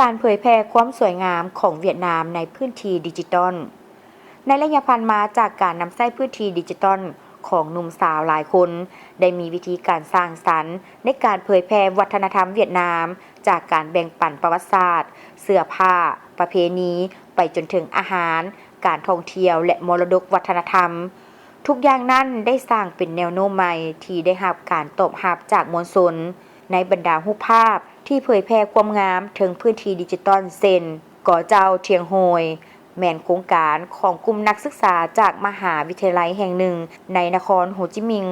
ການເຜີຍແຜ່ຄວາມສວຍງາມຂອງຫວຽດນາມໃນພື້ນທີ່ດິຈິຕອນ. ໃນໄລຍະຜ່ານມາ, ຈາກການນຳໃຊ້ພື້ນທີ່ດິຈິຕອນຂອງໜຸ່ມສາວຫຼາຍຄົນ ໄດ້ມີວິທີການສ້າງສັນໃນການເຜີຍແຜ່ວັດທະນະທຳຫວຽດນາມ, ຈາກການແບ່ງປັນປະຫວັດສາດ, ເສື້ອຜ້າ, ປະເພນີ, ໄປຈົນເຖິງອາຫານ, ການທ່ອງທ່ຽວ ແລະ ມໍລະດົກວັດທະນະທຳ. ທຸກຢ່າງນັ້ນໄດ້ສ້າງເປັນແນວໂນ້ມໃໝ່ທີ່ໄດ້ຮັບການຕອບຮັບຈາກມວນຊົນ. ໃນບັນດາຮູບພາບທີ່ເຜີຍແຜ່ຄວາມງາມເທິງພື້ນທີ່ດິຈິຕອນ ເຊັ່ນ ກໍເຈົ້າທຽງໂຮຍ ແມ່ນໂຄງການຂອງກຸ່ມນັກສຶກສາຈາກມະຫາວິທະຍາໄລແຫ່ງໜຶ່ງໃນນະຄອນໂຮຈິມິງ.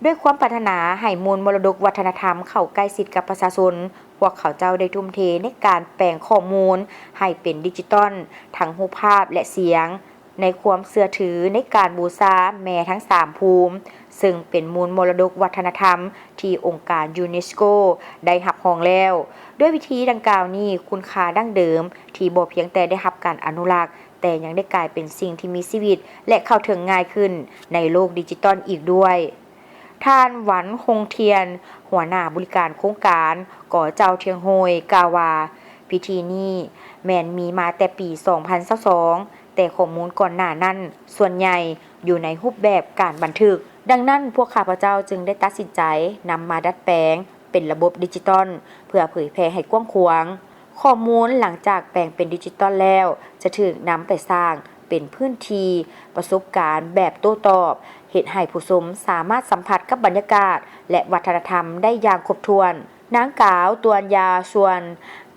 ດ້ວຍຄວາມປາດຖະໜາໃຫ້ມູນມໍລະດົກວັດທະນະທຳເຂົ້າໃກ້ຊິດກັບປະຊາຊົນ, ພວກເຂົາເຈົ້າໄດ້ທຸ່ມເທໃນການແປງຂໍ້ມູນໃຫ້ເປັນດິຈິຕອນ, ທັງຮູບພາບ ແລະ ສຽງ. ໃນຄວາມເຊື່ອຖືໃນການບູຊາແມ່ທັງສາມພູມ, ເຊິ່ງເປັນມູນມໍລະດົກວັດທະນະທຳທີ່ອົງການຢູເນສໂກໄດ້ຮັບຮອງແລ້ວ. ດ້ວຍວິທີດັ່ງກ່າວນີ້, ຄຸນຄ່າດັ້ງເດີມທີ່ບໍ່ພຽງແຕ່ໄດ້ຮັບການອະນຸລັກ, ແຕ່ຍັງໄດ້ກາຍເປັນສິ່ງທີ່ມີຊີວິດ ແລະ ເຂົ້າເຖິງງ່າຍຂຶ້ນໃນໂລກດິຈິຕອນອີກດ້ວຍ. ທ່ານ ຫວັນ ຫົງທຽນ ຫົວໜ້າບໍລິການໂຄງການ ກໍເຈົ້າທຽງໂຮຍ ກ່າວວ່າ, ພິທີນີ້ແມ່ນມີມາແຕ່ປີສອງພັນຊາວສອງ, ແຕ່ຂໍ້ມູນກ່ອນໜ້ານັ້ນສ່ວນໃຫຍ່ຢູ່ໃນຮູບແບບການບັນທຶກ. ດັ່ງນັ້ນ, ພວກຂ້າພະເຈົ້າຈຶ່ງໄດ້ຕັດສິນໃຈນຳມາດັດແປງເປັນລະບົບດິຈິຕອນ ເພື່ອເຜີຍແຜ່ໃຫ້ກວ້າງຂວາງ. ຂໍ້ມູນຫຼັງຈາກແປງເປັນດິຈິຕອນແລ້ວ ຈະຖືກນຳໄປສ້າງເປັນພື້ນທີ່ປະສົບການແບບໂຕ້ຕອບ, ເຮັດໃຫ້ຜູ້ຊົມສາມາດສຳຜັດກັບບັນຍາກາດ ແລະ ວັດທະນະທຳໄດ້ຢ່າງຄົບຖ້ວນ. ນາງກາວ ຕວນຢາຊວນ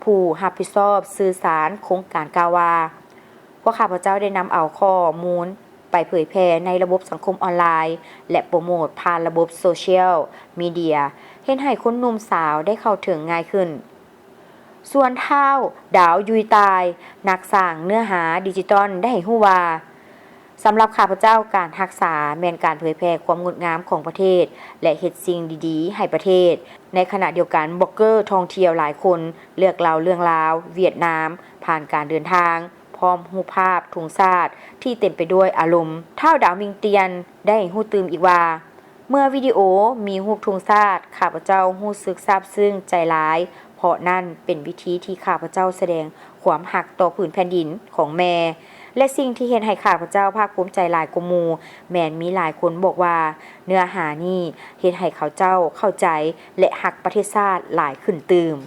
ຜູ້ຮັບຜິດຊອບສື່ສານໂຄງການ ກ່າວວ່າ, ພວກຂ້າພະເຈົ້າໄດ້ນຳເອົາຂໍ້ມູນໄປເຜີຍແຜ່ໃນລະບົບສັງຄົມອອນລາຍ ແລະ ໂປຣໂມດຜ່ານລະບົບໂຊຊຽວມີເດຍ, ເຮັດໃຫ້ຄົນໜຸ່ມສາວໄດ້ເຂົ້າເຖິງງ່າຍຂຶ້ນ. ສ່ວນທ້າວ ດາວ ຍຸຍຕາຍ ນັກສ້າງເນື້ອຫາດິຈິຕອນ ໄດ້ໃຫ້ຮູ້ວ່າ, ສຳລັບຂ້າພະເຈົ້າ, ການຮັກສາແມ່ນການເຜີຍແຜ່ຄວາມງົດງາມຂອງປະເທດ ແລະ ເຮັດສິ່ງດີໆໃຫ້ປະເທດ. ໃນຂະນະດຽວກັນ, ບລັອກເກີທ່ອງທ່ຽວຫຼາຍຄົນເລືອກເລົ່າເລື່ອງລາວຫວຽດນາມ ຜ່ານການເດີນທາງ ພ້ອມຮູບພາບທຸງຊາດທີ່ເຕັມໄປດ້ວຍອາລົມ. ທ້າວ ດາວ ມິງຕຽນ ໄດ້ໃຫ້ຮູ້ຕື່ມອີກວ່າ, ເມື່ອວິດີໂອມີຮູບທຸງຊາດ, ຂ້າພະເຈົ້າຮູ້ສຶກຊາບຊຶ້ງໃຈຫຼາຍ, ເພາະນັ້ນເປັນວິທີທີ່ຂ້າພະເຈົ້າສະແດງຄວາມຮັກຕໍ່ຜືນແຜ່ນດິນຂອງແມ່. ແລະ ສິ່ງທີ່ເຮັດໃຫ້ຂ້າພະເຈົ້າພາກພູມໃຈຫຼາຍກວ່າໝູ່ ແມ່ນມີຫຼາຍຄົນບອກວ່າ ເນື້ອຫານີ້ເຮັດໃຫ້ເຂົາເຈົ້າເຂົ້າໃຈ ແລະ ຮັກປະເທດຊາດຫຼາຍຂຶ້ນຕື່ມ.